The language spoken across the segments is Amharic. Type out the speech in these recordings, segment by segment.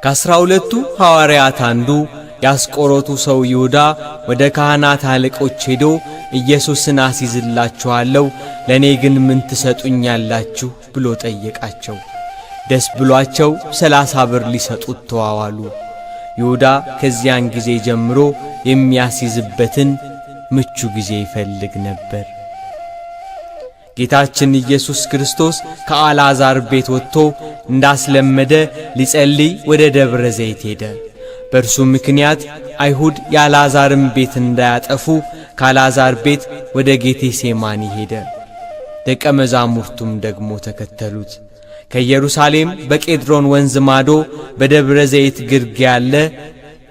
ከ12ቱ ሐዋርያት አንዱ የአስቆሮቱ ሰው ይሁዳ ወደ ካህናት አለቆች ሄዶ ኢየሱስን አስይዝላችኋለሁ፣ ለእኔ ግን ምን ትሰጡኛላችሁ ብሎ ጠየቃቸው። ደስ ብሏቸው 30 ብር ሊሰጡት ተዋዋሉ። ይሁዳ ከዚያን ጊዜ ጀምሮ የሚያስይዝበትን ምቹ ጊዜ ይፈልግ ነበር። ጌታችን ኢየሱስ ክርስቶስ ከአልዓዛር ቤት ወጥቶ እንዳስለመደ ሊጸልይ ወደ ደብረ ዘይት ሄደ። በእርሱ ምክንያት አይሁድ የአልዓዛርን ቤት እንዳያጠፉ ከአልዓዛር ቤት ወደ ጌቴሴማኒ ሄደ። ደቀ መዛሙርቱም ደግሞ ተከተሉት። ከኢየሩሳሌም በቄድሮን ወንዝ ማዶ በደብረ ዘይት ግርጌ ያለ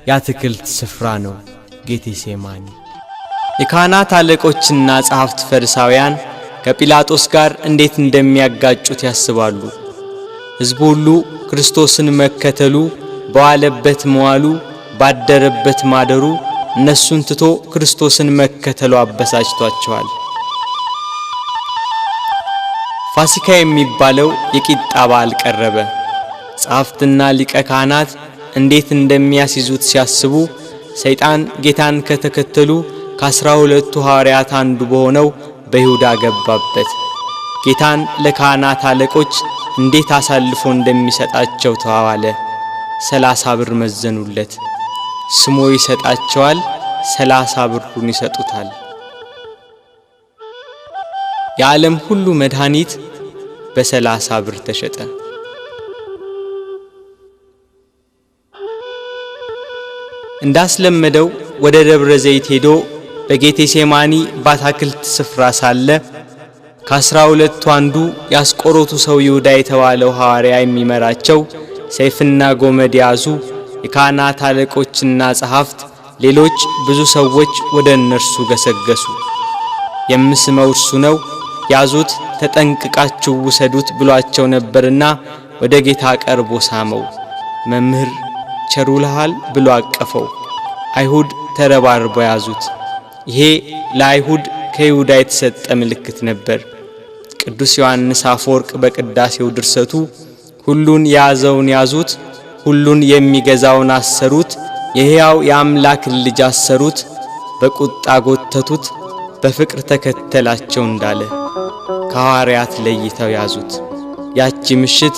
የአትክልት ስፍራ ነው ጌቴሴማኒ። የካህናት አለቆችና ጸሐፍት ፈሪሳውያን ከጲላጦስ ጋር እንዴት እንደሚያጋጩት ያስባሉ። ሕዝቡ ሁሉ ክርስቶስን መከተሉ፣ በዋለበት መዋሉ፣ ባደረበት ማደሩ፣ እነሱን ትቶ ክርስቶስን መከተሉ አበሳጭቷቸዋል። ፋሲካ የሚባለው የቂጣ በዓል ቀረበ። ጸሐፍትና ሊቀ ካህናት እንዴት እንደሚያስይዙት ሲያስቡ ሰይጣን ጌታን ከተከተሉ ከ12ቱ ሐዋርያት አንዱ በሆነው በይሁዳ ገባበት። ጌታን ለካህናት አለቆች እንዴት አሳልፎ እንደሚሰጣቸው ተዋዋለ። 30 ብር መዘኑለት። ስሞ ይሰጣቸዋል፣ 30 ብሩን ይሰጡታል። የዓለም ሁሉ መድኃኒት በ30 ብር ተሸጠ። እንዳስለመደው ወደ ደብረ ዘይት ሄዶ በጌቴሴማኒ ባታክልት ስፍራ ሳለ ከ12ቱ አንዱ የአስቆሮቱ ሰው ይሁዳ የተባለው ሐዋርያ የሚመራቸው ሰይፍና ጎመድ የያዙ የካህናት አለቆችና ጸሐፍት፣ ሌሎች ብዙ ሰዎች ወደ እነርሱ ገሰገሱ። የምስመው እርሱ ነው፣ ያዙት፣ ተጠንቅቃችሁ ውሰዱት ብሏቸው ነበርና ወደ ጌታ ቀርቦ ሳመው። መምህር ቸር ውለሃል ብሎ አቀፈው። አይሁድ ተረባርበው ያዙት። ይሄ ለአይሁድ ከይሁዳ የተሰጠ ምልክት ነበር። ቅዱስ ዮሐንስ አፈወርቅ በቅዳሴው ድርሰቱ ሁሉን የያዘውን ያዙት፣ ሁሉን የሚገዛውን አሰሩት፣ የሕያው የአምላክን ልጅ አሰሩት፣ በቁጣ ጎተቱት፣ በፍቅር ተከተላቸው እንዳለ ከሐዋርያት ለይተው ያዙት። ያቺ ምሽት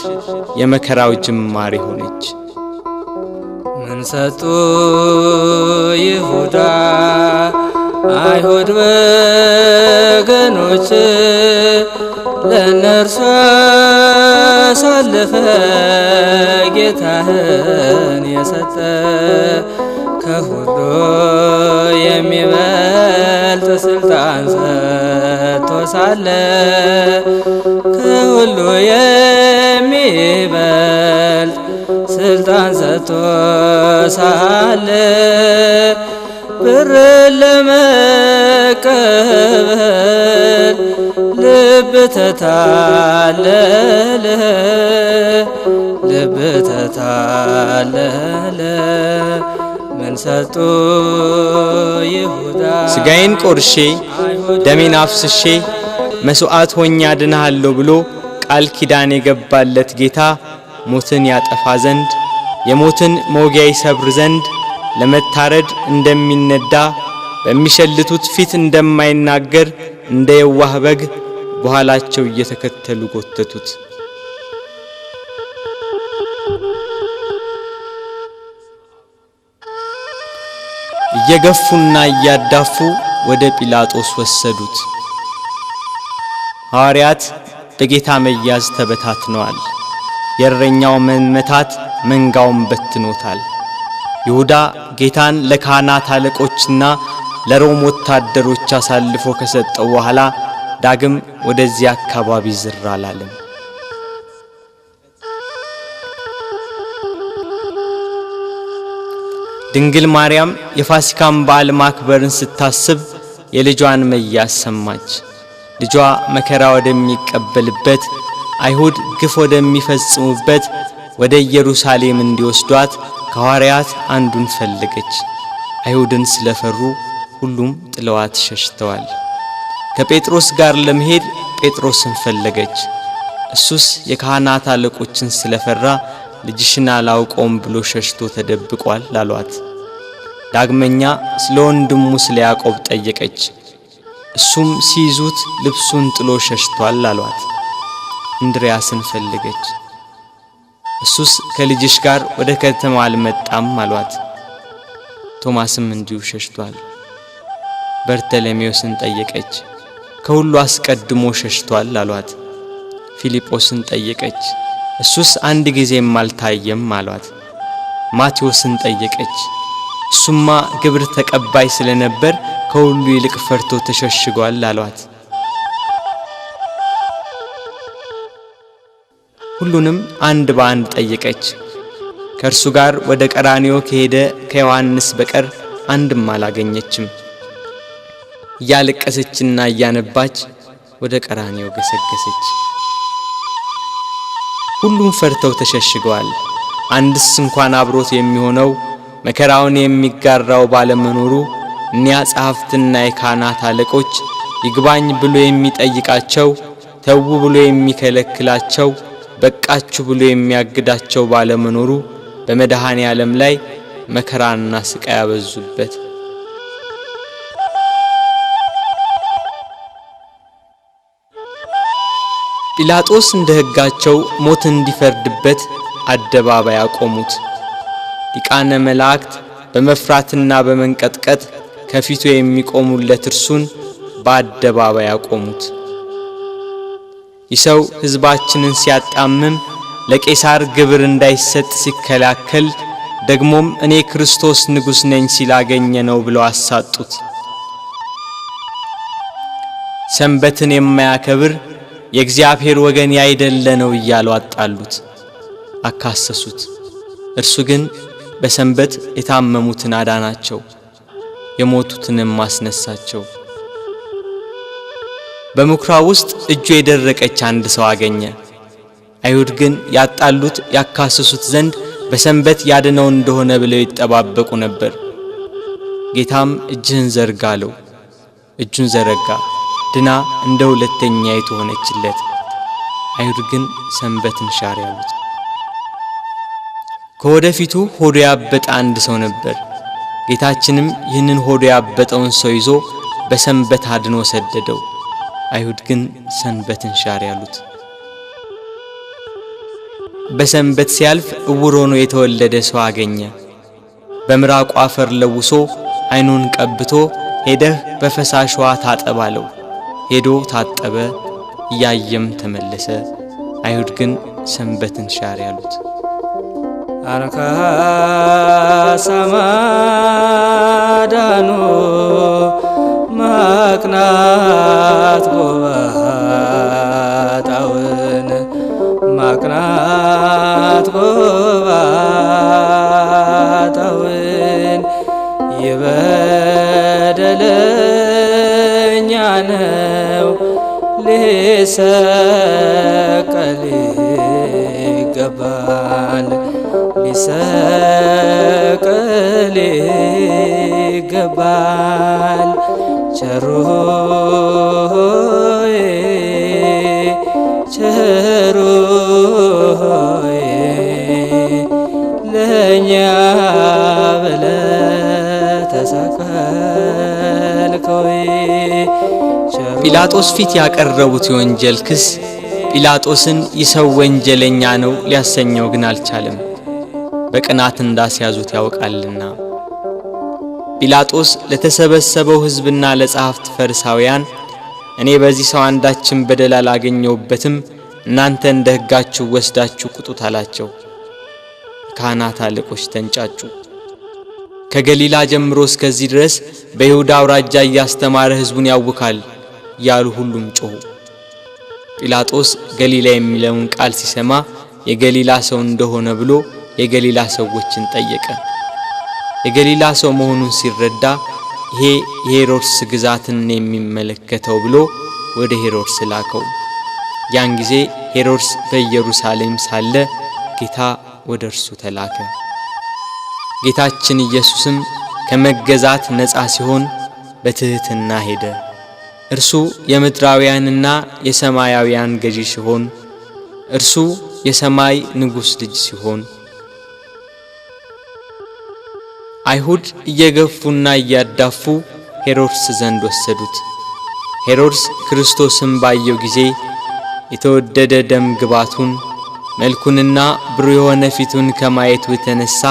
የመከራው ጅማሬ ሆነች። ምን ሰጡ ይሁዳ አይሁድ ወገኖች ለእነርሱ አሳልፈ ጌታህን የሰጠ ከሁሉ የሚበልጥ ስልጣን ሰጥቶ ሳለ ከሁሉ የሚበልጥ ስልጣን ሰጥቶ ሳለ ብርን ለመቀበል ልብ ተታለለ፣ ልብ ተታለለ። ምን ሰጡ ይሁዳ ሥጋዬን ቆርሼ ደሜን አፍስሼ መሥዋዕት ሆኜ አድንሃለሁ ብሎ ቃል ኪዳን የገባለት ጌታ ሞትን ያጠፋ ዘንድ፣ የሞትን መውጊያ ይሰብር ዘንድ፣ ለመታረድ እንደሚነዳ፣ በሚሸልቱት ፊት እንደማይናገር እንደ የዋህ በግ በኋላቸው እየተከተሉ ጎተቱት። እየገፉና እያዳፉ ወደ ጲላጦስ ወሰዱት። ሐዋርያት በጌታ መያዝ ተበታትነዋል። የእረኛው መመታት መንጋውን በትኖታል። ይሁዳ ጌታን ለካህናት አለቆችና ለሮም ወታደሮች አሳልፎ ከሰጠው በኋላ ዳግም ወደዚያ አካባቢ ዝር አላለም። ድንግል ማርያም የፋሲካን በዓል ማክበርን ስታስብ የልጇን መያዝ ሰማች። ልጇ መከራ ወደሚቀበልበት፣ አይሁድ ግፍ ወደሚፈጽሙበት ወደ ኢየሩሳሌም እንዲወስዷት ከሐዋርያት አንዱን ፈለገች። አይሁድን ስለፈሩ ሁሉም ጥለዋት ሸሽተዋል። ከጴጥሮስ ጋር ለመሄድ ጴጥሮስን ፈለገች። እሱስ የካህናት አለቆችን ስለፈራ ልጅሽን አላውቀውም ብሎ ሸሽቶ ተደብቋል አሏት። ዳግመኛ ስለ ወንድሙ ስለ ያዕቆብ ጠየቀች። እሱም ሲይዙት ልብሱን ጥሎ ሸሽቷል አሏት። እንድርያስን ፈለገች። እሱስ ከልጅሽ ጋር ወደ ከተማ አልመጣም አሏት። ቶማስም እንዲሁ ሸሽቷል። በርተሎሜዎስን ጠየቀች። ከሁሉ አስቀድሞ ሸሽቷል አሏት። ፊልጶስን ጠየቀች። እሱስ አንድ ጊዜም አልታየም አሏት። ማቴዎስን ጠየቀች። እሱማ ግብር ተቀባይ ስለነበር ከሁሉ ይልቅ ፈርቶ ተሸሽጓል አሏት። ሁሉንም አንድ በአንድ ጠየቀች። ከእርሱ ጋር ወደ ቀራንዮ ከሄደ ከዮሐንስ በቀር አንድም አላገኘችም። እያለቀሰችና እያነባች ወደ ቀራንዮ ገሰገሰች። ሁሉም ፈርተው ተሸሽገዋል። አንድስ እንኳን አብሮት የሚሆነው መከራውን የሚጋራው ባለመኖሩ እኒያ ጸሐፍትና የካህናት አለቆች ይግባኝ ብሎ የሚጠይቃቸው፣ ተዉ ብሎ የሚከለክላቸው፣ በቃችሁ ብሎ የሚያግዳቸው ባለመኖሩ በመድኃኔ ዓለም ላይ መከራና ስቃይ ያበዙበት። ጲላጦስ እንደ ሕጋቸው ሞት እንዲፈርድበት አደባባይ አቆሙት። ሊቃነ መላእክት በመፍራትና በመንቀጥቀጥ ከፊቱ የሚቆሙለት እርሱን በአደባባይ አቆሙት። ይህ ሰው ሕዝባችንን ሲያጣምም፣ ለቄሳር ግብር እንዳይሰጥ ሲከላከል፣ ደግሞም እኔ ክርስቶስ ንጉሥ ነኝ ሲል አገኘ ነው ብለው አሳጡት። ሰንበትን የማያከብር የእግዚአብሔር ወገን ያይደለ ነው እያሉ አጣሉት፣ አካሰሱት። እርሱ ግን በሰንበት የታመሙትን አዳናቸው፣ የሞቱትንም አስነሳቸው። በምኵራብ ውስጥ እጁ የደረቀች አንድ ሰው አገኘ። አይሁድ ግን ያጣሉት ያካስሱት ዘንድ በሰንበት ያድነው እንደሆነ ብለው ይጠባበቁ ነበር። ጌታም እጅህን ዘርጋ አለው። እጁን ዘረጋ፣ ድና እንደ ሁለተኛይቱ ሆነችለት። አይሁድ ግን ሰንበትን ሻር ያሉት። ከወደፊቱ ሆዱ ያበጠ አንድ ሰው ነበር። ጌታችንም ይህንን ሆዱ ያበጠውን ሰው ይዞ በሰንበት አድኖ ሰደደው። አይሁድ ግን ሰንበትን ሻር ያሉት። በሰንበት ሲያልፍ እውር ሆኖ የተወለደ ሰው አገኘ። በምራቁ አፈር ለውሶ ዓይኑን ቀብቶ ሄደህ በፈሳሽ ውሃ ታጠብ አለው። ሄዶ ታጠበ፣ እያየም ተመለሰ። አይሁድ ግን ሰንበትን ሻር ያሉት። አንካሳ ማዳኑ ማቅናት ጎባጣውን፣ ማቅናት ጎባጣውን፣ የበደለኛ ነው ሊሰቀል ይገባል፣ ሊሰቀል ይገባል። ቸሩ ሆይ፣ ቸሩ ሆይ፣ ለእኛ ብለህ ተሰቀልክ ሆይ። ጲላጦስ ፊት ያቀረቡት የወንጀል ክስ ጲላጦስን ይህ ሰው ወንጀለኛ ነው ሊያሰኘው ግን አልቻለም፣ በቅናት እንዳስያዙት ያውቃልና። ጲላጦስ ለተሰበሰበው ሕዝብና ለጸሐፍት ፈሪሳውያን እኔ በዚህ ሰው አንዳችን በደል አላገኘሁበትም፣ እናንተ እንደ ሕጋችሁ ወስዳችሁ ቅጡት አላቸው። ካህናት አለቆች ተንጫጩ። ከገሊላ ጀምሮ እስከዚህ ድረስ በይሁዳ አውራጃ እያስተማረ ሕዝቡን ያውካል እያሉ ሁሉም ጮኹ። ጲላጦስ ገሊላ የሚለውን ቃል ሲሰማ የገሊላ ሰው እንደሆነ ብሎ የገሊላ ሰዎችን ጠየቀ። የገሊላ ሰው መሆኑን ሲረዳ ይሄ የሄሮድስ ግዛትን የሚመለከተው ብሎ ወደ ሄሮድስ ላከው። ያን ጊዜ ሄሮድስ በኢየሩሳሌም ሳለ ጌታ ወደ እርሱ ተላከ። ጌታችን ኢየሱስም ከመገዛት ነፃ ሲሆን በትሕትና ሄደ። እርሱ የምድራውያንና የሰማያውያን ገዢ ሲሆን፣ እርሱ የሰማይ ንጉሥ ልጅ ሲሆን አይሁድ እየገፉና እያዳፉ ሄሮድስ ዘንድ ወሰዱት። ሄሮድስ ክርስቶስን ባየው ጊዜ የተወደደ ደም ግባቱን መልኩንና ብሩህ የሆነ ፊቱን ከማየቱ የተነሳ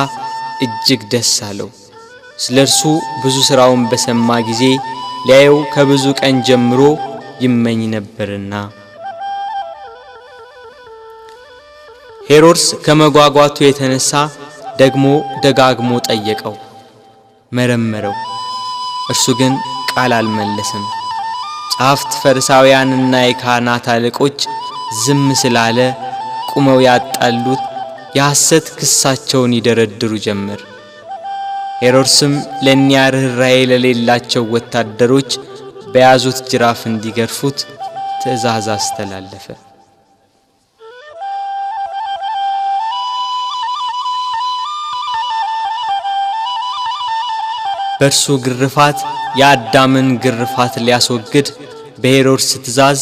እጅግ ደስ አለው። ስለ እርሱ ብዙ ሥራውን በሰማ ጊዜ ሊያየው ከብዙ ቀን ጀምሮ ይመኝ ነበርና። ሄሮድስ ከመጓጓቱ የተነሳ ደግሞ ደጋግሞ ጠየቀው፣ መረመረው። እርሱ ግን ቃል አልመለሰም። ጸሐፍት ፈሪሳውያንና የካህናት አለቆች ዝም ስላለ ቁመው ያጣሉት የሐሰት ክሳቸውን ይደረድሩ ጀመር። ሄሮድስም ለእኒያ ርኅራኄ ለሌላቸው ወታደሮች በያዙት ጅራፍ እንዲገርፉት ትእዛዝ አስተላለፈ። በእርሱ ግርፋት የአዳምን ግርፋት ሊያስወግድ በሄሮድስ ትእዛዝ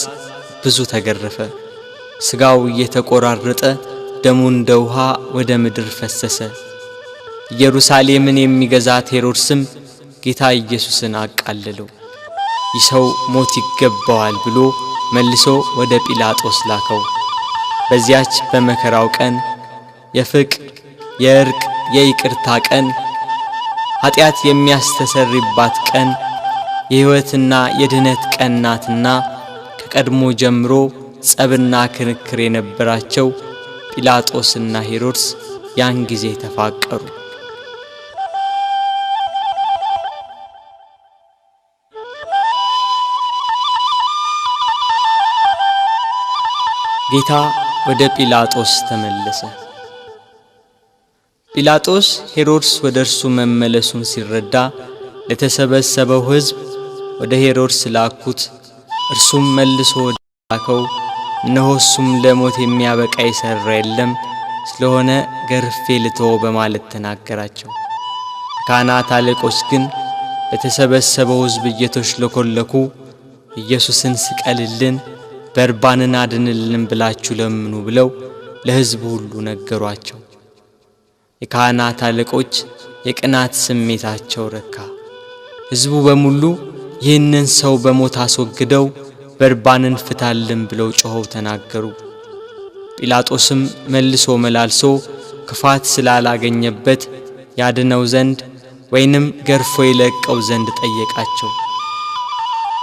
ብዙ ተገረፈ። ሥጋው እየተቆራረጠ ደሙ እንደ ውሃ ወደ ምድር ፈሰሰ። ኢየሩሳሌምን የሚገዛት ሄሮድስም ጌታ ኢየሱስን አቃለለው። ይህ ሰው ሞት ይገባዋል ብሎ መልሶ ወደ ጲላጦስ ላከው። በዚያች በመከራው ቀን የፍቅር የእርቅ የይቅርታ ቀን፣ ኃጢአት የሚያስተሰርይባት ቀን፣ የሕይወትና የድኅነት ቀን ናትና ከቀድሞ ጀምሮ ጸብና ክርክር የነበራቸው ጲላጦስና ሄሮድስ ያን ጊዜ ተፋቀሩ። ጌታ ወደ ጲላጦስ ተመለሰ። ጲላጦስ ሄሮድስ ወደ እርሱ መመለሱን ሲረዳ ለተሰበሰበው ሕዝብ ወደ ሄሮድስ ላኩት። እርሱም መልሶ ወደ ላከው፣ እነሆ እሱም ለሞት የሚያበቃ የሠራ የለም፣ ስለሆነ ገርፌ ልተወው በማለት ተናገራቸው። ካህናት አለቆች ግን በተሰበሰበው ሕዝብ እየተሽለኮለኩ ኢየሱስን ስቀልልን፣ በርባንን አድንልን ብላችሁ ለምኑ ብለው ለሕዝቡ ሁሉ ነገሯቸው። የካህናት አለቆች የቅናት ስሜታቸው ረካ። ሕዝቡ በሙሉ ይህንን ሰው በሞት አስወግደው በርባንን ፍታልን ብለው ጮኸው ተናገሩ። ጲላጦስም መልሶ መላልሶ ክፋት ስላላገኘበት ያድነው ዘንድ ወይንም ገርፎ ይለቀው ዘንድ ጠየቃቸው።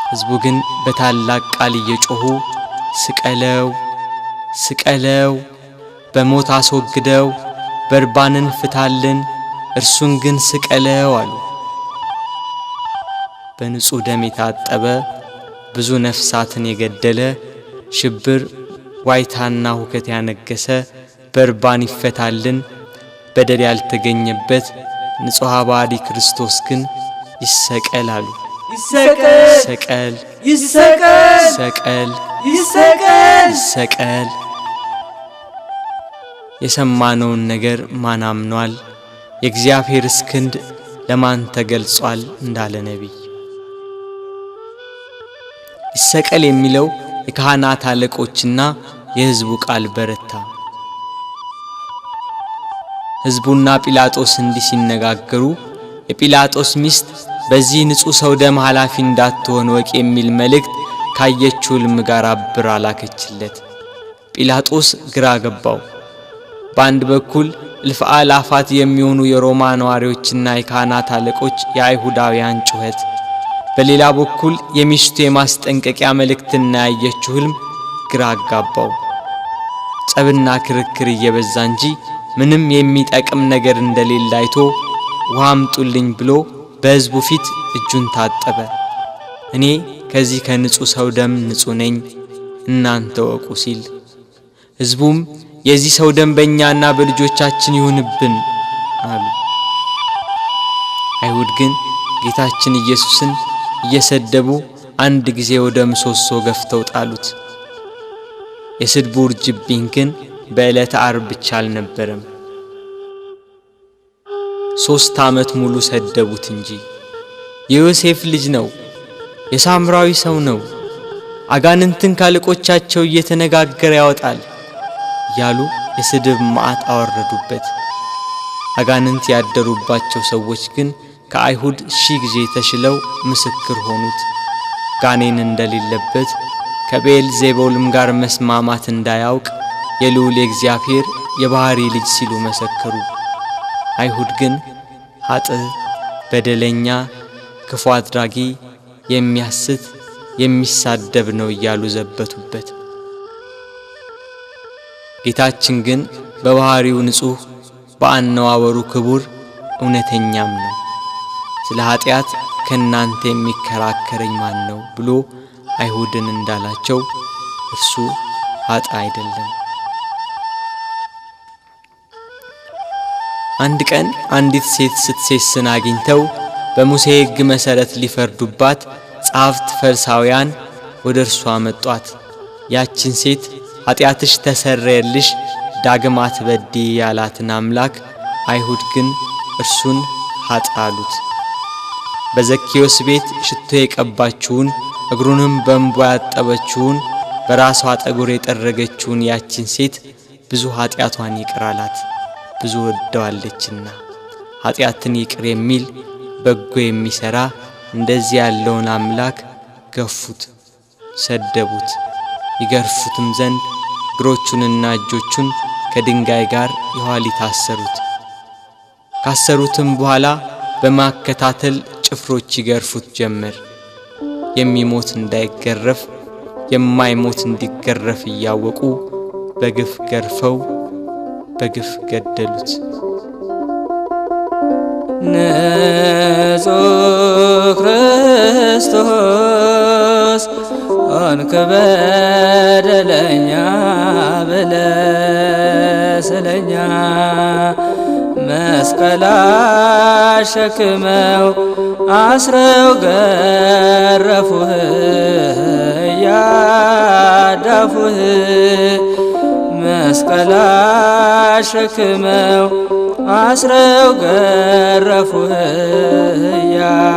ሕዝቡ ግን በታላቅ ቃል እየጮኹ ስቀለው፣ ስቀለው፣ በሞት አስወግደው፣ በርባንን ፍታልን፣ እርሱን ግን ስቀለው አሉ። በንጹሕ ደም የታጠበ ብዙ ነፍሳትን የገደለ ሽብር ዋይታና ሁከት ያነገሰ በርባን ይፈታልን፣ በደል ያልተገኘበት ንጹሐ ባሕሪ ክርስቶስ ግን ይሰቀል አሉ። ይሰቀል፣ ይሰቀል፣ ይሰቀል፣ ይሰቀል፣ ይሰቀል። ይሰቀል። የሰማነውን ነገር ማን አምኗል? የእግዚአብሔርስ ክንድ ለማን ተገልጿል? እንዳለ ነቢይ። ይሰቀል የሚለው የካህናት አለቆችና የሕዝቡ ቃል በረታ። ሕዝቡና ጲላጦስ እንዲህ ሲነጋገሩ የጲላጦስ ሚስት በዚህ ንጹሕ ሰው ደም ኃላፊ እንዳትሆን ወቅ የሚል መልእክት ካየችው ሕልም ጋር አብራ ላከችለት። ጲላጦስ ግራ ገባው። በአንድ በኩል እልፍ አእላፋት የሚሆኑ የሮማ ነዋሪዎችና የካህናት አለቆች የአይሁዳውያን ጩኸት፣ በሌላ በኩል የሚስቱ የማስጠንቀቂያ መልእክትና ያየችው ሕልም ግራ አጋባው። ጸብና ክርክር እየበዛ እንጂ ምንም የሚጠቅም ነገር እንደሌለ አይቶ ውሃ አምጡልኝ ብሎ በሕዝቡ ፊት እጁን ታጠበ። እኔ ከዚህ ከንጹሕ ሰው ደም ንጹሕ ነኝ፣ እናንተ ወቁ ሲል፣ ሕዝቡም የዚህ ሰው ደም በእኛና በልጆቻችን ይሁንብን አሉ። አይሁድ ግን ጌታችን ኢየሱስን እየሰደቡ አንድ ጊዜ ወደ ምሰሶ ገፍተው ጣሉት። የስድቡ ውርጅብኝ ግን በዕለተ ዓርብ ብቻ አልነበረም። 3 ዓመት ሙሉ ሰደቡት እንጂ። የዮሴፍ ልጅ ነው፣ የሳምራዊ ሰው ነው፣ አጋንንትን ካለቆቻቸው እየተነጋገረ ያወጣል እያሉ የስድብ መዓት አወረዱበት። አጋንንት ያደሩባቸው ሰዎች ግን ከአይሁድ 1000 ጊዜ ተሽለው ምስክር ሆኑት። ጋኔን እንደሌለበት ከቤል ዜቦልም ጋር መስማማት እንዳያውቅ የልዑል እግዚአብሔር የባህሪ ልጅ ሲሉ መሰከሩ። አይሁድ ግን ኃጥእ፣ በደለኛ፣ ክፉ አድራጊ፣ የሚያስት፣ የሚሳደብ ነው እያሉ ዘበቱበት። ጌታችን ግን በባህሪው ንጹሕ፣ በአነዋወሩ ክቡር፣ እውነተኛም ነው። ስለ ኃጢአት ከናንተ የሚከራከረኝ ማን ነው ብሎ አይሁድን እንዳላቸው እርሱ ኃጥእ አይደለም። አንድ ቀን አንዲት ሴት ስትሴስን አግኝተው በሙሴ ሕግ መሰረት ሊፈርዱባት ጸሐፍት ፈሪሳውያን ወደ እርሷ መጧት። ያችን ሴት ኃጢአትሽ ተሰረየልሽ ዳግም አትበድዪ ያላትን አምላክ አይሁድ ግን እርሱን ኃጥእ አሉት። በዘኬዎስ ቤት ሽቶ የቀባችውን እግሩንም በእንባ ያጠበችውን በራሷ ጠጉር የጠረገችውን ያችን ሴት ብዙ ኃጢአቷን ይቅር አላት፣ ብዙ ወደዋለችና። ኃጢአትን ይቅር የሚል በጎ የሚሰራ እንደዚህ ያለውን አምላክ ገፉት፣ ሰደቡት። ይገርፉትም ዘንድ እግሮቹንና እጆቹን ከድንጋይ ጋር የኋሊት አሰሩት። ካሰሩትም በኋላ በማከታተል ጭፍሮች ይገርፉት ጀመር። የሚሞት እንዳይገረፍ የማይሞት እንዲገረፍ እያወቁ በግፍ ገርፈው በግፍ ገደሉት። ንጹሕ ክርስቶስ ሆንክ በደለኛ ብለህ ስለኛ መስቀል አሸክመው አስረው ገረፉህ እያዳፉህ መስቀል አሸክመው አስረው ገረፉህ እያዳፉህ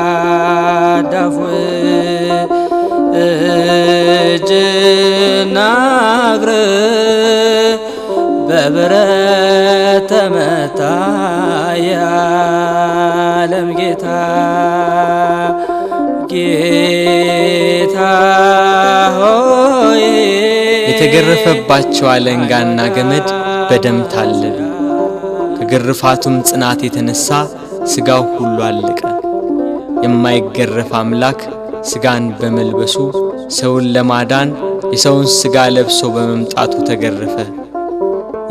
እጅና እግርህ በብረት ተመታ የዓለም ጌታ ጌታ ሆይ። የተገረፈባቸው አለንጋና ገመድ በደም ታለሉ። ከግርፋቱም ጽናት የተነሳ ስጋው ሁሉ አለቀ። የማይገረፍ አምላክ ስጋን በመልበሱ ሰውን ለማዳን የሰውን ስጋ ለብሶ በመምጣቱ ተገረፈ።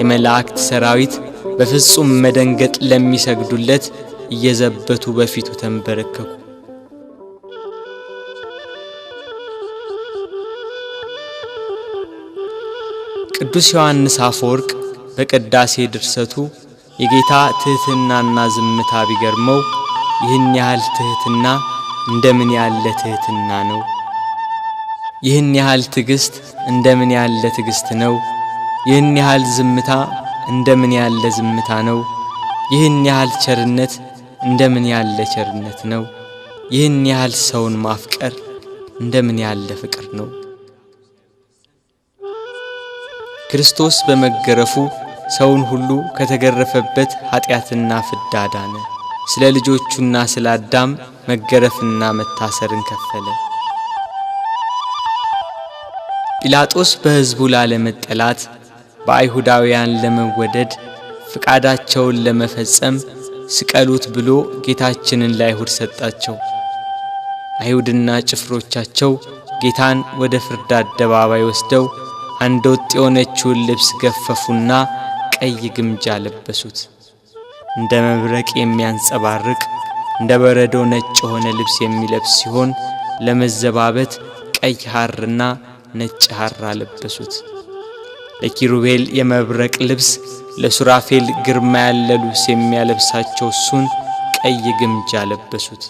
የመላእክት ሰራዊት በፍጹም መደንገጥ ለሚሰግዱለት እየዘበቱ በፊቱ ተንበረከኩ። ቅዱስ ዮሐንስ አፈወርቅ በቅዳሴ ድርሰቱ የጌታ ትህትናና ዝምታ ቢገርመው ይህን ያህል ትህትና እንደምን ያለ ትህትና ነው? ይህን ያህል ትዕግስት እንደምን ያለ ትዕግስት ነው? ይህን ያህል ዝምታ እንደምን ያለ ዝምታ ነው? ይህን ያህል ቸርነት እንደምን ያለ ቸርነት ነው? ይህን ያህል ሰውን ማፍቀር እንደምን ያለ ፍቅር ነው? ክርስቶስ በመገረፉ ሰውን ሁሉ ከተገረፈበት ኃጢአትና ፍዳ ዳነ። ስለ ልጆቹና ስለ አዳም መገረፍና መታሰርን ከፈለ። ጲላጦስ በሕዝቡ ላለመጠላት በአይሁዳውያን ለመወደድ ፍቃዳቸውን ለመፈጸም ስቀሉት ብሎ ጌታችንን ለአይሁድ ሰጣቸው። አይሁድና ጭፍሮቻቸው ጌታን ወደ ፍርድ አደባባይ ወስደው አንድ ወጥ የሆነችውን ልብስ ገፈፉና ቀይ ግምጃ ለበሱት። እንደ መብረቅ የሚያንጸባርቅ እንደ በረዶ ነጭ የሆነ ልብስ የሚለብስ ሲሆን ለመዘባበት ቀይ ሐርና ነጭ ሐር አለበሱት። ለኪሩቤል የመብረቅ ልብስ ለሱራፌል ግርማ ያለ ልብስ የሚያለብሳቸው እሱን ቀይ ግምጃ ለበሱት።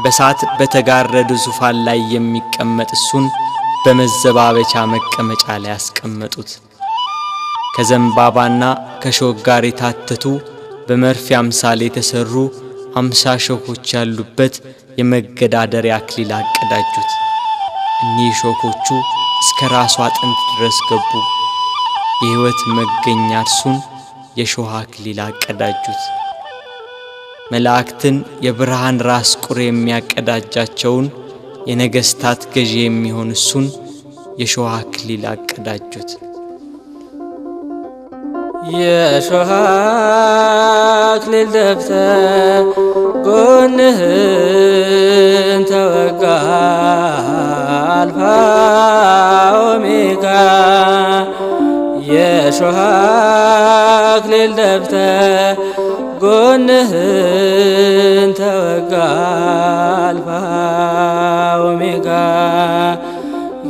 በሳት በተጋረደ ዙፋን ላይ የሚቀመጥ እሱን በመዘባበቻ መቀመጫ ላይ ያስቀመጡት። ከዘንባባና ከሾህ ጋር የታተቱ በመርፌ አምሳል የተሰሩ 50 ሾሆች ያሉበት የመገዳደሪያ አክሊል አቀዳጁት። እኒህ ሾኮቹ እስከ ራሱ አጥንት ድረስ ገቡ። የሕይወት መገኛ እርሱን የሾህ አክሊል አቀዳጁት። መላእክትን የብርሃን ራስ ቁር የሚያቀዳጃቸውን የነገስታት ገዢ የሚሆን እሱን የሾህ አክሊል አቀዳጁት። የሾህ አክሊል ደፍተህ ጎንህን ተወጋ አልፋ ኦሜጋ። የሾህ አክሊል ደፍተህ ጎንህን ተወጋ አልፋ ኦሜጋ።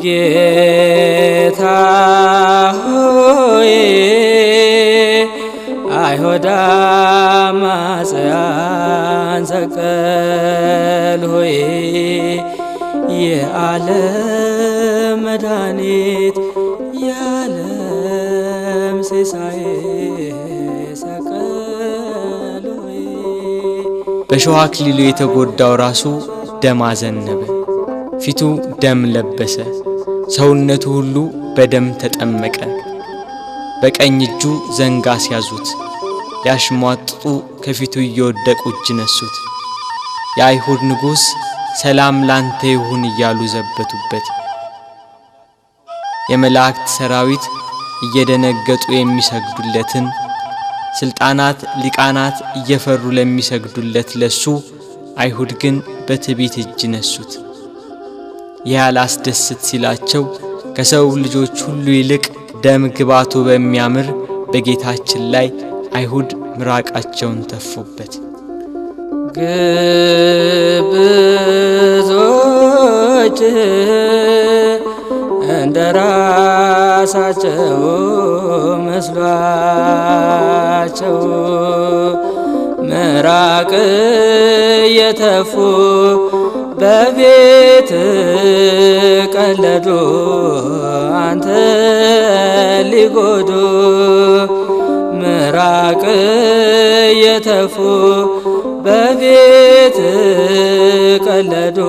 ጌታ ሆይ አይሁድ አማጽያን ሰቀል ሆይ የዓለም መድኃኒት የዓለም ሲሳይ ሰቀል ሆይ። በሾህ አክሊሉ የተጎዳው ራሱ ደም አዘነበ፣ ፊቱ ደም ለበሰ፣ ሰውነቱ ሁሉ በደም ተጠመቀ። በቀኝ እጁ ዘንግ አስያዙት፣ ሊያሽሟጥጡ ከፊቱ እየወደቁ እጅ ነሱት። የአይሁድ ንጉሥ ሰላም ላንተ ይሁን እያሉ ዘበቱበት። የመላእክት ሰራዊት እየደነገጡ የሚሰግዱለትን፣ ስልጣናት ሊቃናት እየፈሩ ለሚሰግዱለት ለሱ አይሁድ ግን በትዕቢት እጅ ነሱት። ይህ አላስደስት ሲላቸው ከሰው ልጆች ሁሉ ይልቅ ደም ግባቱ በሚያምር በጌታችን ላይ አይሁድ ምራቃቸውን ተፉበት። ግብዞች እንደ ራሳቸው መስሏቸው ምራቅ እየተፉ በቤት ቀለዱ አንተ ሊጎዱ። ምራቅ እየተፉ በቤት ቀለዱ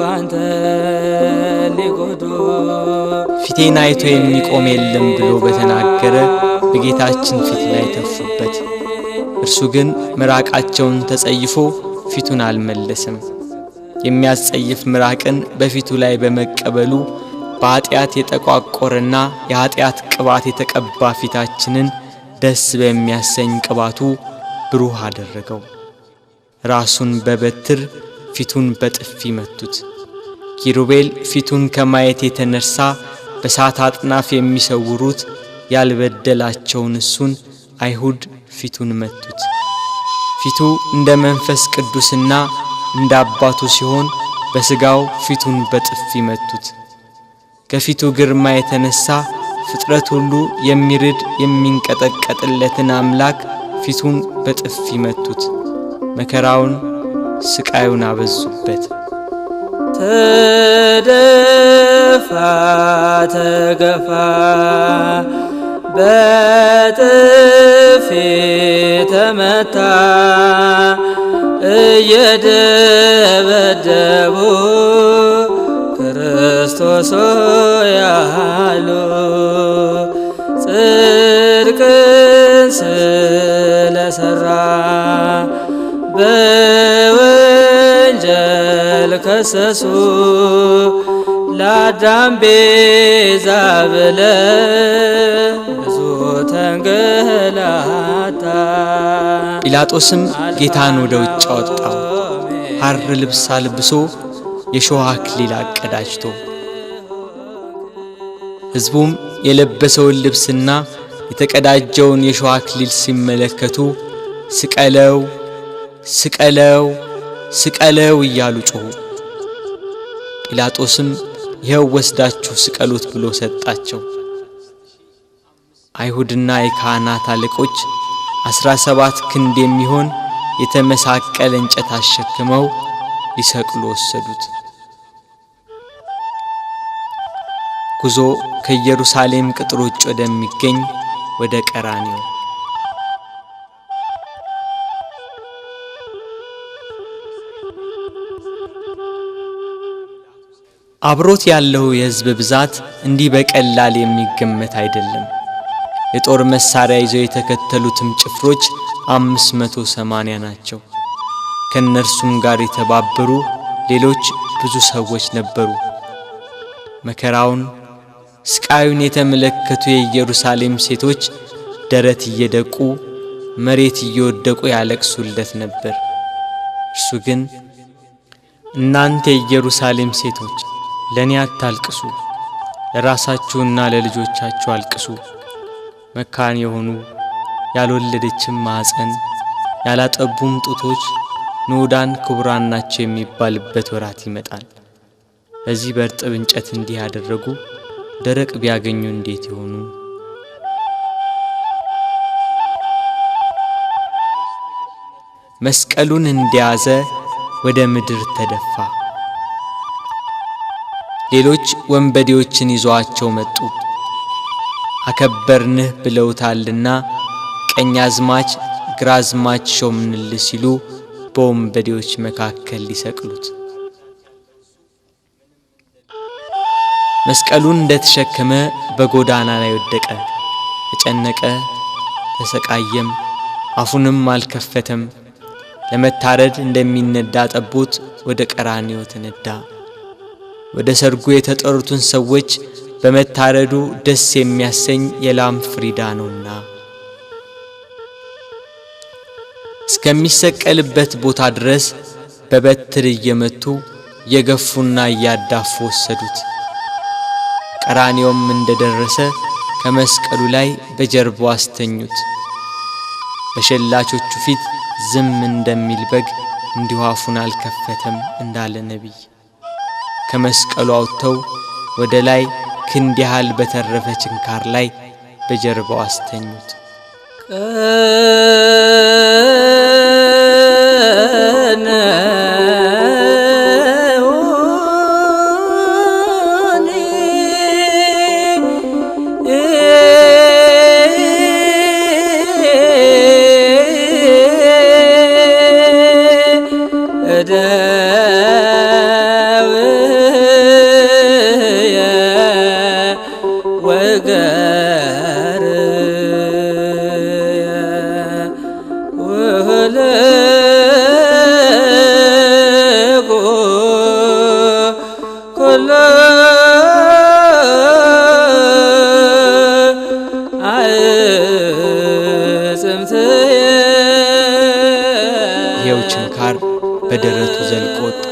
አንተ ሊጎዱ። ፊቴን አይቶ የሚቆም የለም ብሎ በተናገረ በጌታችን ፊት ላይ ተፉበት። እርሱ ግን ምራቃቸውን ተጸይፎ ፊቱን አልመለሰም። የሚያስጸይፍ ምራቅን በፊቱ ላይ በመቀበሉ በኃጢአት የጠቋቆረና የኃጢአት ቅባት የተቀባ ፊታችንን ደስ በሚያሰኝ ቅባቱ ብሩህ አደረገው። ራሱን በበትር ፊቱን በጥፊ መቱት። ኪሩቤል ፊቱን ከማየት የተነሳ በሳት አጥናፍ የሚሰውሩት ያልበደላቸውን እሱን አይሁድ ፊቱን መቱት። ፊቱ እንደ መንፈስ ቅዱስና እንደ አባቱ ሲሆን በስጋው ፊቱን በጥፊ መቱት። ከፊቱ ግርማ የተነሳ ፍጥረት ሁሉ የሚርድ የሚንቀጠቀጥለትን አምላክ ፊቱን በጥፊ መቱት። መከራውን ስቃዩን አበዙበት። ተደፋ ተገፋ በጥፊ ተመታ እየደበደቡ ክርስቶስ ያሉ ጽድቅን ስለሰራ በወንጀል ከሰሱ። ለአዳም ቤዛ ብለ ብዙ ተንገላታ። ጲላጦስም ጌታን ወደ ውጭ አወጣው፣ ሐር ልብስ አልብሶ የሾህ አክሊል አቀዳጅቶ። ሕዝቡም የለበሰውን ልብስና የተቀዳጀውን የሾህ አክሊል ሲመለከቱ ስቀለው፣ ስቀለው፣ ስቀለው እያሉ ጮኹ። ጲላጦስም ይኸው ወስዳችሁ ስቀሉት ብሎ ሰጣቸው። አይሁድና የካህናት አለቆች 17 ክንድ የሚሆን የተመሳቀለ እንጨት አሸክመው ሊሰቅሉ ወሰዱት። ጉዞ ከኢየሩሳሌም ቅጥር ውጭ ወደሚገኝ ወደ ቀራንዮ። አብሮት ያለው የሕዝብ ብዛት እንዲህ በቀላል የሚገመት አይደለም። የጦር መሳሪያ ይዘው የተከተሉትም ጭፍሮች 580 ናቸው። ከእነርሱም ጋር የተባበሩ ሌሎች ብዙ ሰዎች ነበሩ። መከራውን ስቃዩን የተመለከቱ የኢየሩሳሌም ሴቶች ደረት እየደቁ መሬት እየወደቁ ያለቅሱለት ነበር። እርሱ ግን እናንተ የኢየሩሳሌም ሴቶች ለኔ አታልቅሱ፣ ለራሳችሁና ለልጆቻችሁ አልቅሱ። መካን የሆኑ ያልወለደችም ማኅፀን ያላጠቡም ጡቶች ንዑዳን ክቡራን ናቸው የሚባልበት ወራት ይመጣል። በዚህ በእርጥብ እንጨት እንዲህ ያደረጉ ደረቅ ቢያገኙ እንዴት ይሆኑ? መስቀሉን እንደያዘ ወደ ምድር ተደፋ። ሌሎች ወንበዴዎችን ይዘዋቸው መጡ። አከበርንህ ብለውታልና ቀኛዝማች ግራዝማች ሾምንልህ ሲሉ በወንበዴዎች መካከል ሊሰቅሉት። መስቀሉን እንደተሸከመ በጎዳና ላይ ወደቀ። ተጨነቀ፣ ተሰቃየም፣ አፉንም አልከፈተም። ለመታረድ እንደሚነዳ ጠቦት ወደ ቀራንዮ ተነዳ። ወደ ሰርጉ የተጠሩትን ሰዎች በመታረዱ ደስ የሚያሰኝ የላም ፍሪዳ ነውና። እስከሚሰቀልበት ቦታ ድረስ በበትር እየመቱ እየገፉና እያዳፉ ወሰዱት። ቀራንዮም እንደደረሰ ከመስቀሉ ላይ በጀርባው አስተኙት። በሸላቾቹ ፊት ዝም እንደሚል በግ እንዲሁ አፉን አልከፈተም እንዳለ ነቢይ። ከመስቀሉ አውጥተው ወደ ላይ ክንድ ያህል በተረፈ ችንካር ላይ በጀርባው አስተኙት። ይኸው ችንካር በደረቱ ዘልቆ ወጣ።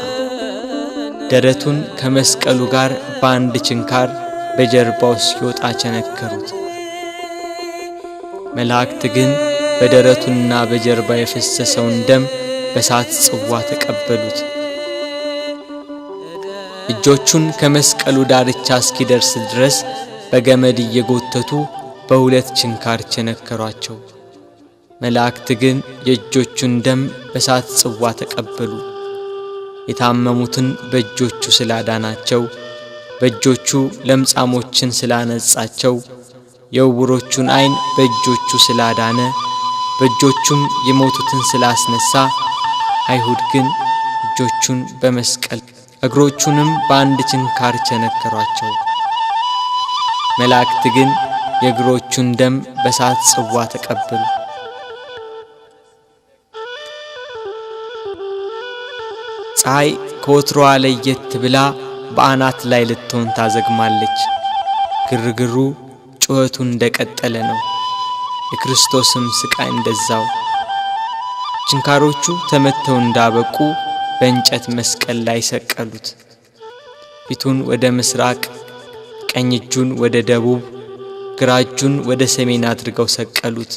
ደረቱን ከመስቀሉ ጋር በአንድ ችንካር በጀርባው እስኪወጣ ቸነከሩት። መላእክት ግን በደረቱና በጀርባ የፈሰሰውን ደም በሳት ጽዋ ተቀበሉት። እጆቹን ከመስቀሉ ዳርቻ እስኪደርስ ድረስ በገመድ እየጎተቱ በሁለት ችንካር ቸነከሯቸው። መላእክት ግን የእጆቹን ደም በሳት ጽዋ ተቀበሉ። የታመሙትን በእጆቹ ስላዳናቸው፣ በእጆቹ ለምጻሞችን ስላነጻቸው፣ የዕውሮቹን ዓይን በእጆቹ ስላዳነ፣ በእጆቹም የሞቱትን ስላስነሳ፣ አይሁድ ግን እጆቹን በመስቀል እግሮቹንም በአንድ ችንካር ቸነከሯቸው። መላእክት ግን የእግሮቹን ደም በሳት ጽዋ ተቀበሉ። ፀሐይ ከወትሮዋ ለየት ብላ በአናት ላይ ልትሆን ታዘግማለች። ግርግሩ ጩኸቱ እንደቀጠለ ነው። የክርስቶስም ስቃይ እንደዛው። ችንካሮቹ ተመተው እንዳበቁ በእንጨት መስቀል ላይ ሰቀሉት። ፊቱን ወደ ምስራቅ፣ ቀኝ እጁን ወደ ደቡብ፣ ግራ እጁን ወደ ሰሜን አድርገው ሰቀሉት።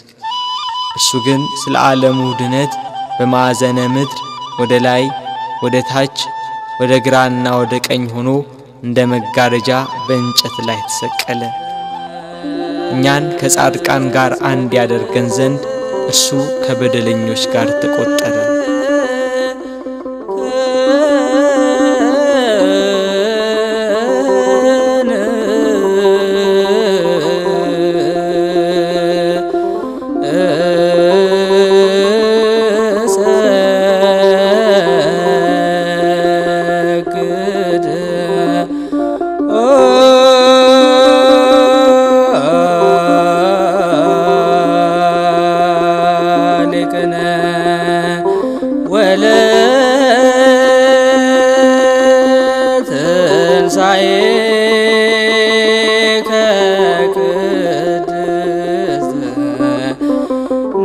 እርሱ ግን ስለ ዓለሙ ድነት በማዕዘነ ምድር ወደ ላይ፣ ወደ ታች፣ ወደ ግራና ወደ ቀኝ ሆኖ እንደ መጋረጃ በእንጨት ላይ ተሰቀለ። እኛን ከጻድቃን ጋር አንድ ያደርገን ዘንድ እርሱ ከበደለኞች ጋር ተቆጠረ። ሰግድ።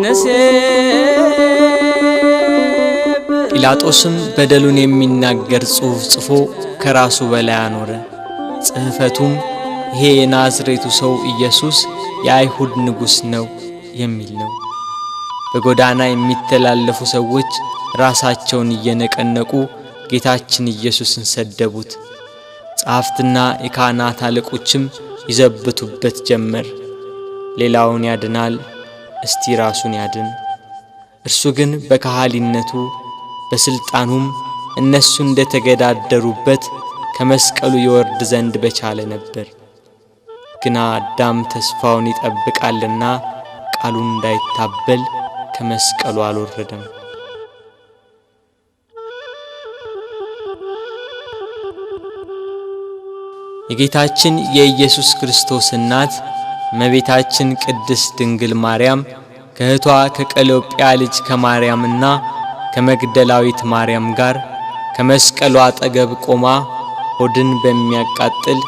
ንሴብ ጲላጦስም በደሉን የሚናገር ጽሑፍ ጽፎ ከራሱ በላይ አኖረ። ጽሕፈቱም ይሄ የናዝሬቱ ሰው ኢየሱስ የአይሁድ ንጉሥ ነው የሚል ነው። በጎዳና የሚተላለፉ ሰዎች ራሳቸውን እየነቀነቁ ጌታችን ኢየሱስን ሰደቡት። ጸሐፍትና የካህናት አለቆችም ይዘብቱበት ጀመር። ሌላውን ያድናል፣ እስቲ ራሱን ያድን። እርሱ ግን በካህሊነቱ በስልጣኑም እነሱ እንደተገዳደሩበት ከመስቀሉ ይወርድ ዘንድ በቻለ ነበር። ግና አዳም ተስፋውን ይጠብቃልና ቃሉን እንዳይታበል ከመስቀሉ አልወረደም። የጌታችን የኢየሱስ ክርስቶስ እናት እመቤታችን ቅድስት ድንግል ማርያም ከእህቷ ከቀሎጵያ ልጅ ከማርያምና ከመግደላዊት ማርያም ጋር ከመስቀሉ አጠገብ ቆማ ሆድን በሚያቃጥል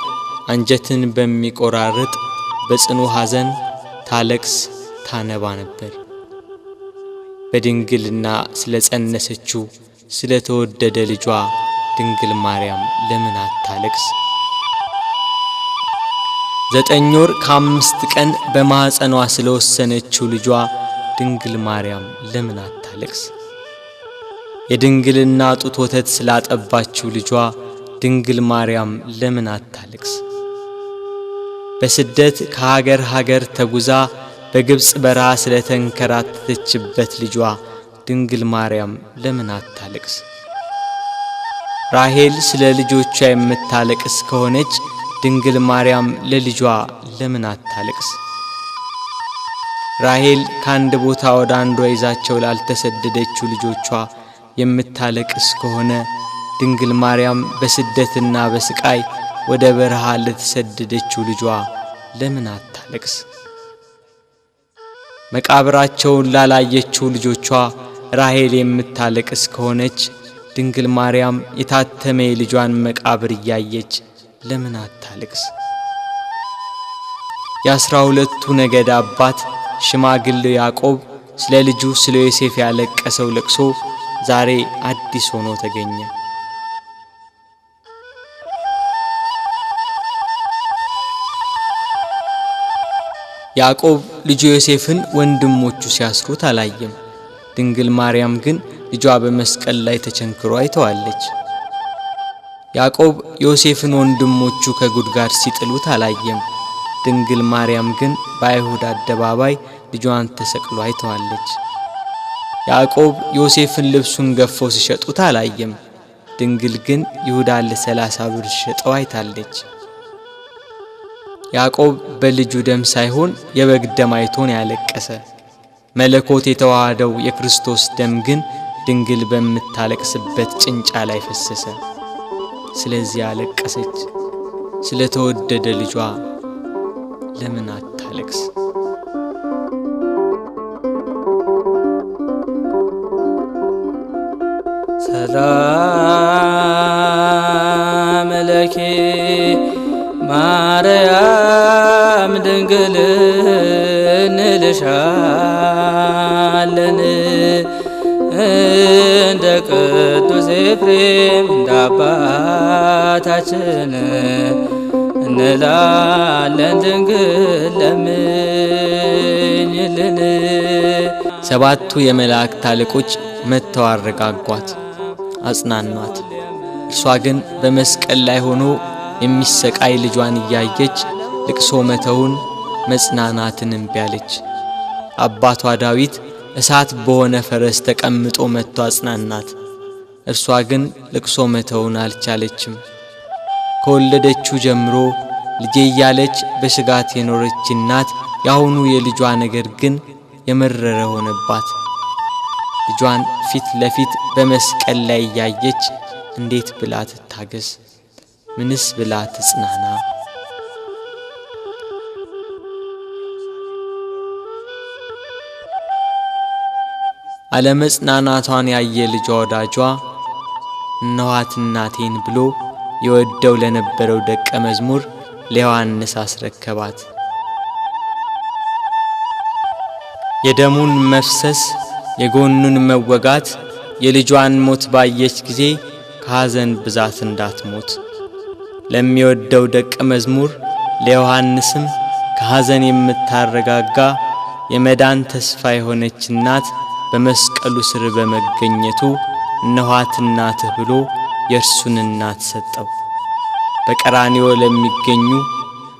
አንጀትን በሚቆራርጥ በጽኑ ሐዘን ታለቅስ ታነባ ነበር። በድንግልና ስለ ጸነሰችው ስለ ተወደደ ልጇ ድንግል ማርያም ለምን አታለቅስ? 9 ወር ከ5 ቀን በማኅፀኗ ስለወሰነችው ልጇ ድንግል ማርያም ለምን አታለቅስ? የድንግልና ጡት ወተት ስላጠባችው ልጇ ድንግል ማርያም ለምን አታለቅስ? በስደት ከሀገር ሀገር ተጉዛ በግብጽ በረሃ ስለተንከራተተችበት ልጇ ድንግል ማርያም ለምን አታለቅስ? ራሔል ስለ ልጆቿ የምታለቅስ ከሆነች ድንግል ማርያም ለልጇ ለምን አታለቅስ? ራሔል ከአንድ ቦታ ወደ አንዷ ይዛቸው ላልተሰደደችው ልጆቿ የምታለቅስ ከሆነ ድንግል ማርያም በስደትና በስቃይ ወደ በረሃ ለተሰደደችው ልጇ ለምን አታለቅስ? መቃብራቸውን ላላየችው ልጆቿ ራሔል የምታለቅስ ከሆነች ድንግል ማርያም የታተመ የልጇን መቃብር እያየች ለምን አታለቅስ? የ12ቱ ነገድ አባት ሽማግሌው ያዕቆብ ስለ ልጁ ስለ ዮሴፍ ያለቀሰው ለቅሶ ዛሬ አዲስ ሆኖ ተገኘ። ያዕቆብ ልጁ ዮሴፍን ወንድሞቹ ሲያስሩት አላየም። ድንግል ማርያም ግን ልጇ በመስቀል ላይ ተቸንክሮ አይተዋለች። ያዕቆብ ዮሴፍን ወንድሞቹ ከጉድጓድ ሲጥሉት አላየም። ድንግል ማርያም ግን በአይሁድ አደባባይ ልጇን ተሰቅሎ አይተዋለች። ያዕቆብ ዮሴፍን ልብሱን ገፈው ሲሸጡት አላየም። ድንግል ግን ይሁዳን ለ30 ብር ሲሸጠው አይታለች። ያዕቆብ በልጁ ደም ሳይሆን የበግ ደም አይቶ ነው ያለቀሰ። መለኮት የተዋሃደው የክርስቶስ ደም ግን ድንግል በምታለቅስበት ጭንጫ ላይ ፈሰሰ። ስለዚህ አለቀሰች። ስለተወደደ ልጇ ለምን አታለቅስ? ሰላም ለኪ ማርያም ድንግል እንልሻለን እንደ ቅዱስ ኤፍሬም እንደ አባታችን እንላለን ድንግል ለምኝልን። 7ቱ የመላእክት አለቆች መጥተው አረጋጓት፣ አጽናኗት። እርሷ ግን በመስቀል ላይ ሆኖ የሚሰቃይ ልጇን እያየች ልቅሶ መተውን መጽናናትን እምቢ አለች። አባቷ ዳዊት እሳት በሆነ ፈረስ ተቀምጦ መጥቶ አጽናናት። እርሷ ግን ልቅሶ መተውን አልቻለችም። ከወለደችው ጀምሮ ልጄ እያለች በስጋት የኖረች እናት ያሁኑ የልጇ ነገር ግን የመረረ ሆነባት። ልጇን ፊት ለፊት በመስቀል ላይ እያየች እንዴት ብላ ትታገስ? ምንስ ብላ ትጽናና? አለመጽናናቷን ያየ ልጇ ወዳጇ እነኋት እናቴን ብሎ የወደው ለነበረው ደቀ መዝሙር ለዮሐንስ አስረከባት። የደሙን መፍሰስ፣ የጎኑን መወጋት፣ የልጇን ሞት ባየች ጊዜ ከሐዘን ብዛት እንዳትሞት ለሚወደው ደቀ መዝሙር ለዮሐንስም ከሐዘን የምታረጋጋ የመዳን ተስፋ የሆነች እናት በመስቀሉ ስር በመገኘቱ እነኋት እናትህ ብሎ የእርሱን እናት ሰጠው። በቀራንዮ ለሚገኙ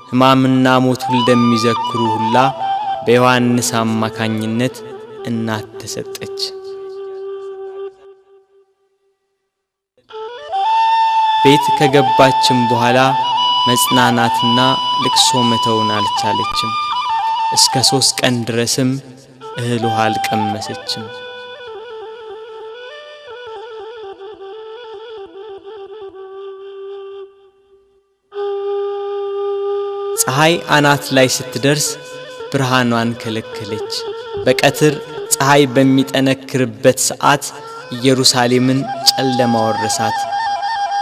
ሕማምና ሞቱን ለሚዘክሩ ሁላ በዮሐንስ አማካኝነት እናት ተሰጠች። ቤት ከገባችም በኋላ መጽናናትና ልቅሶ መተውን አልቻለችም። እስከ 3 ቀን ድረስም እህል ውሃ አልቀመሰችም። ፀሐይ አናት ላይ ስትደርስ ብርሃኗን ከለከለች። በቀትር ፀሐይ በሚጠነክርበት ሰዓት ኢየሩሳሌምን ጨለማ ወረሳት።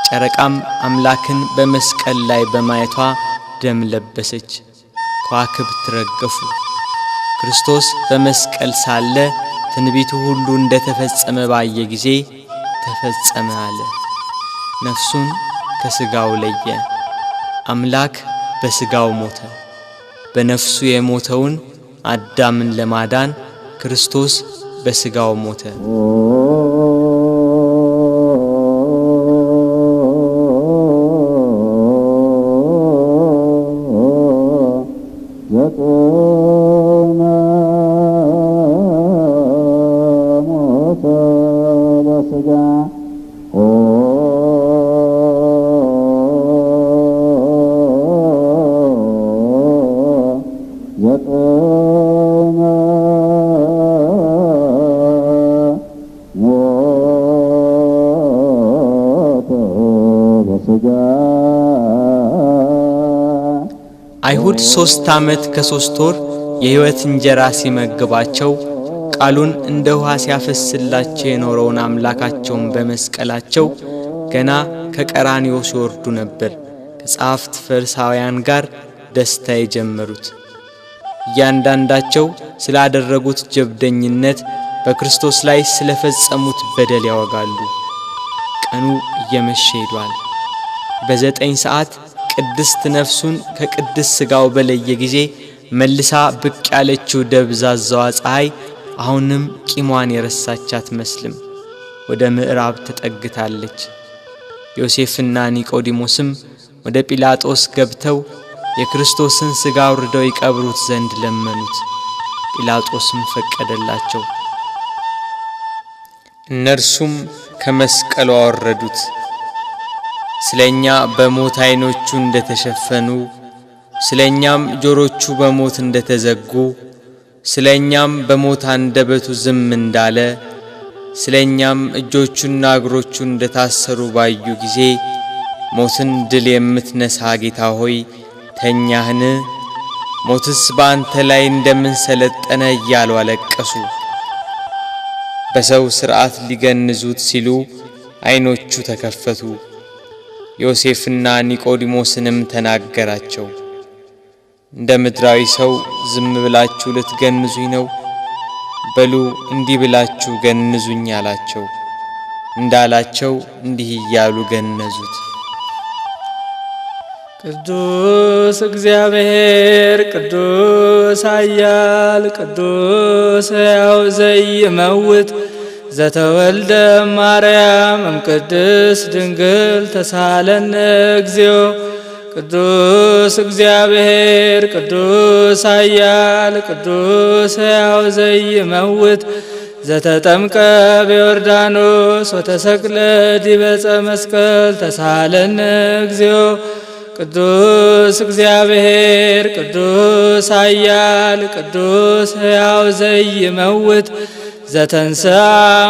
ጨረቃም አምላክን በመስቀል ላይ በማየቷ ደም ለበሰች፣ ከዋክብት ረገፉ። ክርስቶስ በመስቀል ሳለ ትንቢቱ ሁሉ እንደተፈጸመ ባየ ጊዜ ተፈጸመ አለ። ነፍሱን ከሥጋው ለየ። አምላክ በሥጋው ሞተ። በነፍሱ የሞተውን አዳምን ለማዳን ክርስቶስ በሥጋው ሞተ። ዘቅድመ ሞተ በሥጋ ዘቅድመ ሞተ በሥጋ። አይሁድ 3 ዓመት ከ3 ወር የሕይወት እንጀራ ሲመግባቸው ቃሉን እንደ ውሃ ሲያፈስላቸው የኖረውን አምላካቸውን በመስቀላቸው ገና ከቀራንዮ ሲወርዱ ነበር ከጸሐፍት ፈሪሳውያን ጋር ደስታ የጀመሩት። እያንዳንዳቸው ስላደረጉት ጀብደኝነት በክርስቶስ ላይ ስለፈጸሙት በደል ያወጋሉ። ቀኑ እየመሸ ሄዷል። በ9 ሰዓት ቅድስት ነፍሱን ከቅድስት ሥጋው በለየ ጊዜ መልሳ ብቅ ያለችው ደብዛዛዋ ፀሐይ አሁንም ቂሟን የረሳች አትመስልም። ወደ ምዕራብ ተጠግታለች። ዮሴፍና ኒቆዲሞስም ወደ ጲላጦስ ገብተው የክርስቶስን ሥጋ አውርደው ይቀብሩት ዘንድ ለመኑት። ጲላጦስም ፈቀደላቸው። እነርሱም ከመስቀሉ አወረዱት። ስለኛ በሞት ዓይኖቹ እንደተሸፈኑ፣ ስለኛም ጆሮቹ በሞት እንደተዘጉ፣ ስለኛም በሞት አንደበቱ ዝም እንዳለ፣ ስለኛም እጆቹና እግሮቹ እንደታሰሩ ባዩ ጊዜ ሞትን ድል የምትነሳ ጌታ ሆይ ተኛህን? ሞትስ በአንተ ላይ እንደምን ሰለጠነ? እያሉ አለቀሱ። በሰው ሥርዓት ሊገንዙት ሲሉ ዓይኖቹ ተከፈቱ። ዮሴፍና ኒቆዲሞስንም ተናገራቸው። እንደ ምድራዊ ሰው ዝም ብላችሁ ልትገንዙኝ ነው? በሉ እንዲህ ብላችሁ ገንዙኝ አላቸው። እንዳላቸው እንዲህ እያሉ ገነዙት። ቅዱስ እግዚአብሔር ቅዱስ ኃያል ቅዱስ ሕያው ዘይመውት ዘተወልደ ማርያም እምቅድስት ድንግል ተሳለነ እግዚኦ። ቅዱስ እግዚአብሔር ቅዱስ ኃያል ቅዱስ ሕያው ዘይመውት ዘተጠምቀ በዮርዳኖስ ወተሰቅለ ዲበ ዕፀ መስቀል ተሳለነ እግዚኦ። ቅዱስ እግዚአብሔር ቅዱስ ኃያል ቅዱስ ሕያው ዘይመውት ዘተንሥአ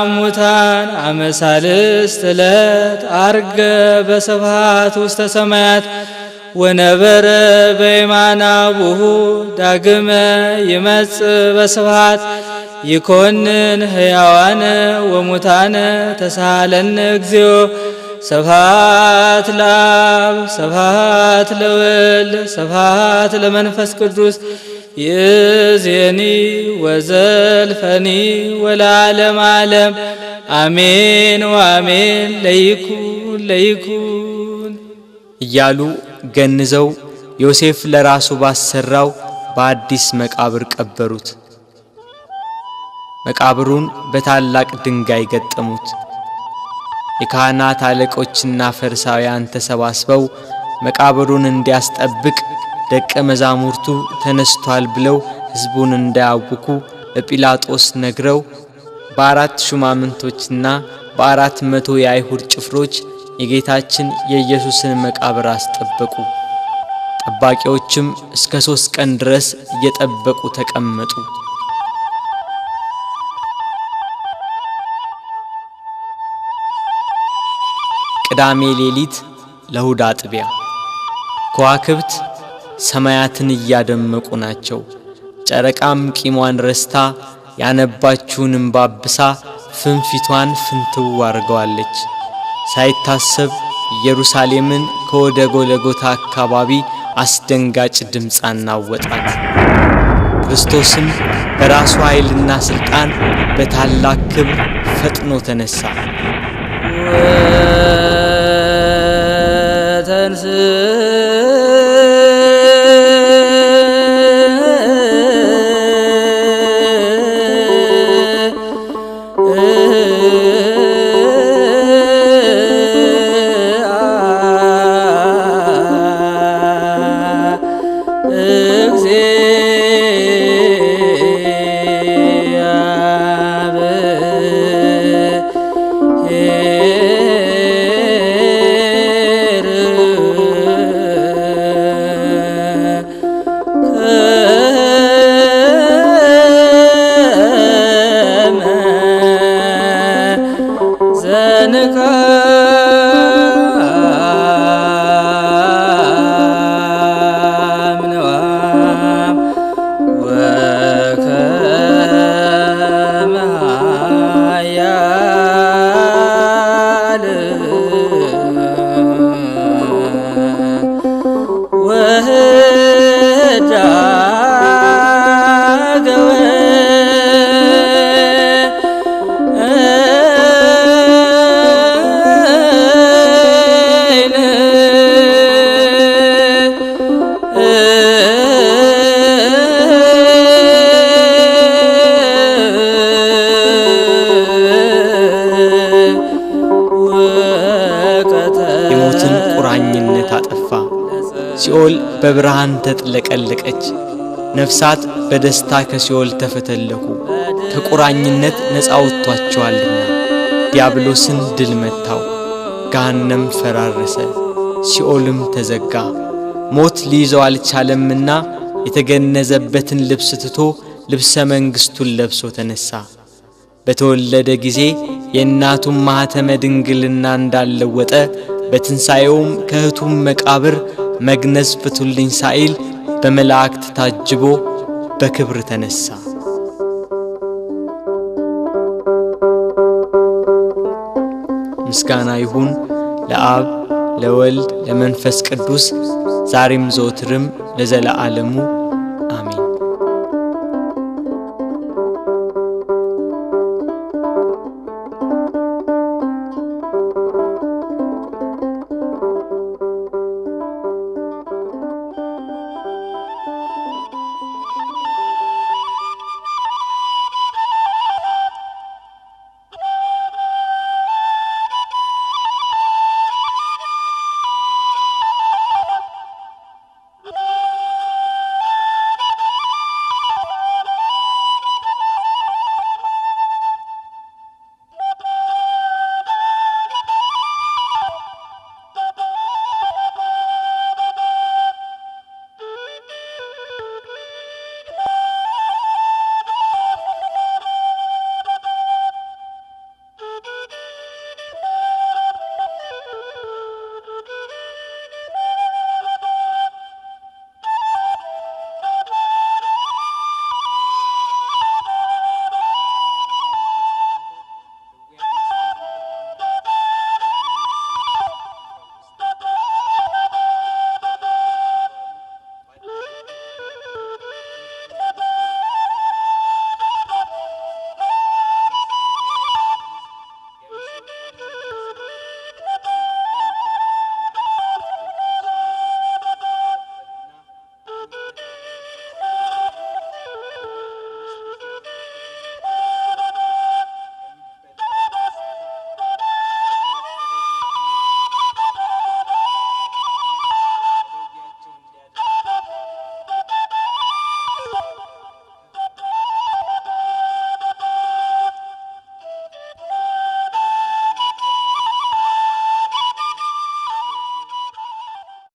እሙታን አመ ሣልስት ዕለት ዐርገ በስብሐት ውስተ ሰማያት ወነበረ በየማነ አቡሁ ዳግመ ይመጽእ በስብሐት ይኮንን ሕያዋነ ወሙታነ ተሳሃለነ እግዚኦ። ስብሐት ለአብ ስብሐት ለወልድ ስብሐት ለመንፈስ ቅዱስ ይእዜኒ ወዘልፈኒ ወለዓለመ ዓለም አሜን ወአሜን። ለይኩን ለይኩን እያሉ ገንዘው ዮሴፍ ለራሱ ባሰራው በአዲስ መቃብር ቀበሩት። መቃብሩን በታላቅ ድንጋይ ገጠሙት። የካህናት አለቆችና ፈሪሳውያን ተሰባስበው መቃብሩን እንዲያስጠብቅ ደቀ መዛሙርቱ ተነስቷል ብለው ሕዝቡን እንዳያውኩ ለጲላጦስ ነግረው በ4 ሹማምንቶችና በ400 የአይሁድ ጭፍሮች የጌታችን የኢየሱስን መቃብር አስጠበቁ። ጠባቂዎችም እስከ 3 ቀን ድረስ እየጠበቁ ተቀመጡ። ቅዳሜ ሌሊት ለእሁድ አጥቢያ ከዋክብት ሰማያትን እያደመቁ ናቸው። ጨረቃም ቂሟን ረስታ ያነባችውን እንባ አብሳ ፍንፊቷን ፍንትው አድርገዋለች። ሳይታሰብ ኢየሩሳሌምን ከወደ ጎልጎታ አካባቢ አስደንጋጭ ድምፅ አናወጣት። ክርስቶስም በራሱ ኃይልና ስልጣን በታላቅ ክብር ፈጥኖ ተነሳ። የሞትን ቁራኝነት አጠፋ። ሲኦል በብርሃን ተጥለቀለቀች። ነፍሳት በደስታ ከሲኦል ተፈተለኩ፣ ከቁራኝነት ነፃ ወጥቷቸዋልና። ዲያብሎስን ድል መታው፣ ገሃነም ፈራረሰ፣ ሲኦልም ተዘጋ። ሞት ሊይዘው አልቻለምና የተገነዘበትን ልብስ ትቶ ልብሰ መንግስቱን ለብሶ ተነሳ። በተወለደ ጊዜ የእናቱን ማኅተመ ድንግልና እንዳልለወጠ በትንሣኤውም ከእህቱም መቃብር መግነዝ ፍቱልኝ ሳይል በመላእክት ታጅቦ በክብር ተነሳ። ምስጋና ይሁን ለአብ ለወልድ ለመንፈስ ቅዱስ ዛሬም ዘወትርም ለዘለዓለሙ